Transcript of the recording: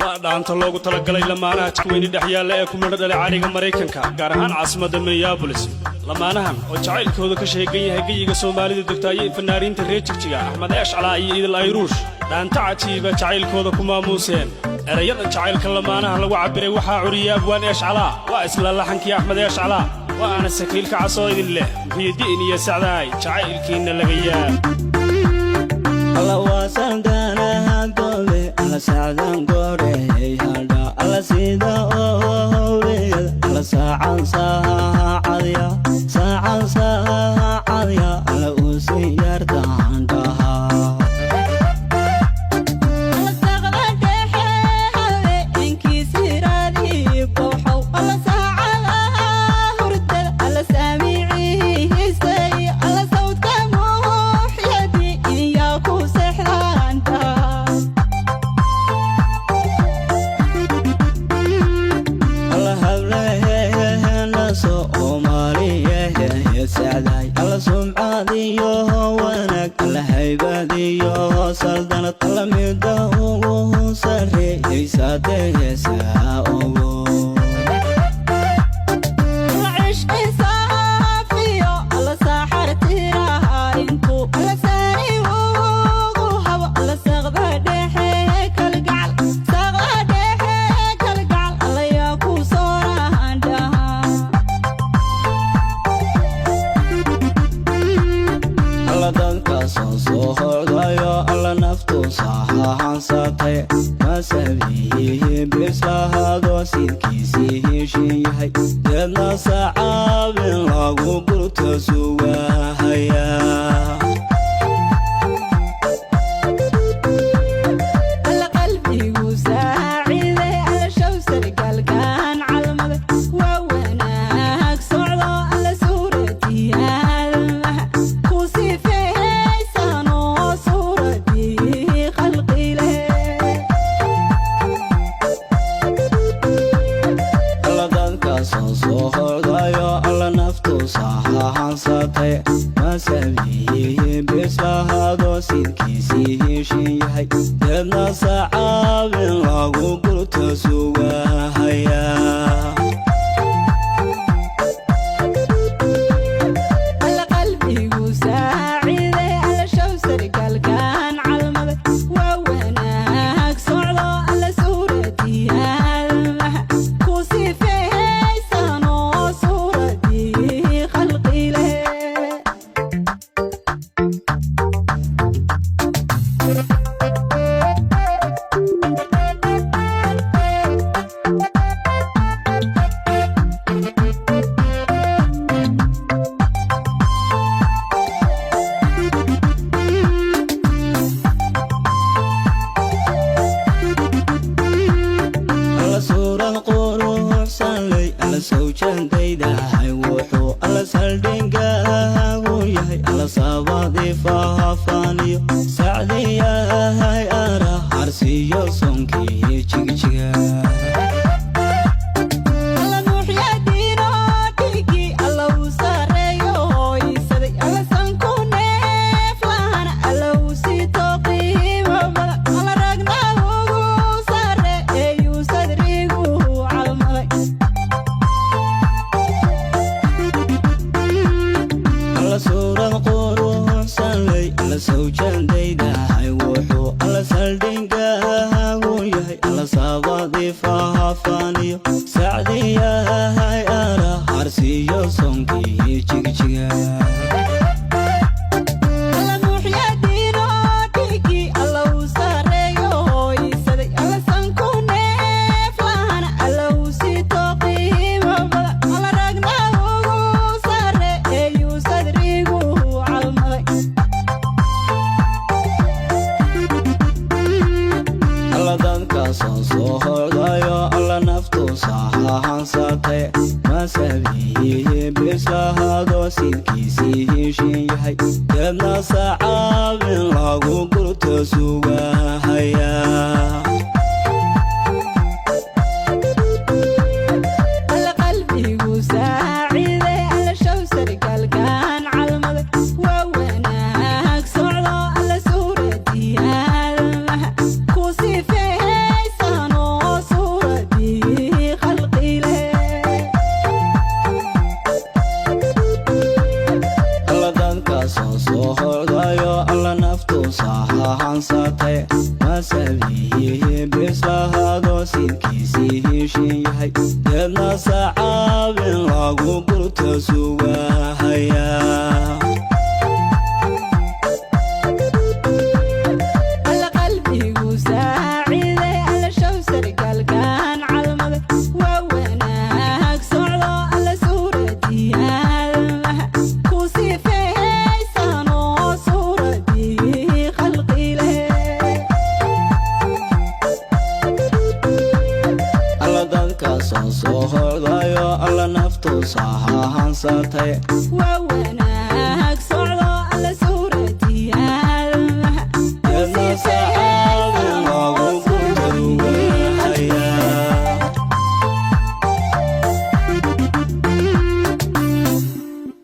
Waa dhaanta loogu talagalay lamaanaha jikaweyni dhex yaalla ee ku midho dhalay cariga Maraykanka, gaar ahaan caasimadda Minneapolis. Lamaanahan oo jacaylkooda ka sheegan yahay geyiga Soomaalida degta ayay fanaaniinta reer Jigjiga, Axmed Eeshcalaa iyo Idil Ayruush, dhaanta cajiiba jacaylkooda ku maamuuseen. Erayada jacaylka lamaanaha lagu cabbiray waxaa curiyey abwaan Eeshcalaa, waa isla laxankii Axmed Eeshcalaa. Waa ana sakiilka casoo idin leh, Muxiidiin iyo Sacdaay, jacaylkiinna laga yaab. Alla waasandanahagobe, alla sacdan gorehey hadha, alla sida owliyad, alla saacan saacadya, saacan saacadya, alla uusin yartaandhaha. Alla saqda dhexe habeenkiisiraadii bowxow, alla saacadaha hurdada, alla saamicihiisay, alla sawdka muuxyadi iyaa ku seexdaanta. Alla hableheena Soomaaliyehe sacday, alla sumcadiyo wanaag, alla haybadiyo saldanad, alla mida ugu sarreeyaysadehesaa ogo. Alla cishqi saafiyo, alla saaxar tiraha intuu, alla saani ugu habo, alla saqda dhexe kalgacal, saqda dhexe kalgacal, alla yaa ku soorahandhaha. Alla dadkaasoo soo hordhayo, alla naftu sahahansatay, masabihihi bislahaado sidkiisii heshin yahay, deedna sacaabin lagu gurta sugahaya. Alla qalbigu saaciiday, alla shawsar galkaan calmada, waa wanaag socdo, alla suuradiyaalmaha ku sifeeysanoo suuradii khalqile. Alla dadkaasoo soo hordhayo, alla naftu sahahansatay, masabihihi bislahaado sidkiisii heshin yahay, deedna sacaabin lagu gurta sugahaya. Alla qalbigu saaciiday, alla shawsar galkaan calmada, waa wanaag socdo, alla suuradiyaalmaha ku sifeeysanoo suuradii khalqile. Alla suurad quruxsanley, alla sawjandaydahay wuxuu, alla saldhigaagu yahay, alla sabadi fahafaaniyo sacdiyahay ara harsiyo sonkii Jigjiga. Alla nuuxyadiino dhigi, alla uu sareeyo hooysaday, alla sanku neef lahana, alla uu sito qiimo badan, alla ragna ugu sare eeyuu sadrigu calmaday. Alla suurad quruxsanley, alla sawjandaydahay wuxuu, alla saldhigaagu yahay, alla sabadi fahafaaniyo sacdiyahay ara harsiyo sonkii Jigjiga. Alla nuuxyadiino dhigi, alla uu sareeyo hooysaday, alla sanku neef lahana, alla uu sito qiimo badan, alla ragna ugu sare eeyuu sadrigu calmaday. Alla dadkaasoo soo hordhayo, alla naftu sahahansatay, masabihihi bislahaado sidkiisii heshin yahay, deedna sacaabin lagu gurta sugahaya. Alla qalbigu saaciiday, alla shawsar galkaan calmada, waa wanaag socdo, alla suuradiyaalmaha ku sifeeysanoo. Bislahaado siilkiisii heshin yahay, deedna sacaabin lagu gurta sugahaya. Alla qalbigu saaciiday, alla shawsar galkaan calmaday, waa wanaag socdo. Alla suuradii aadamaha ku sifaysanoo suuradii khalqi leh. Alla dadkaasoo soo hordayo, alla naftuusa hahansatay. Waa wanaag.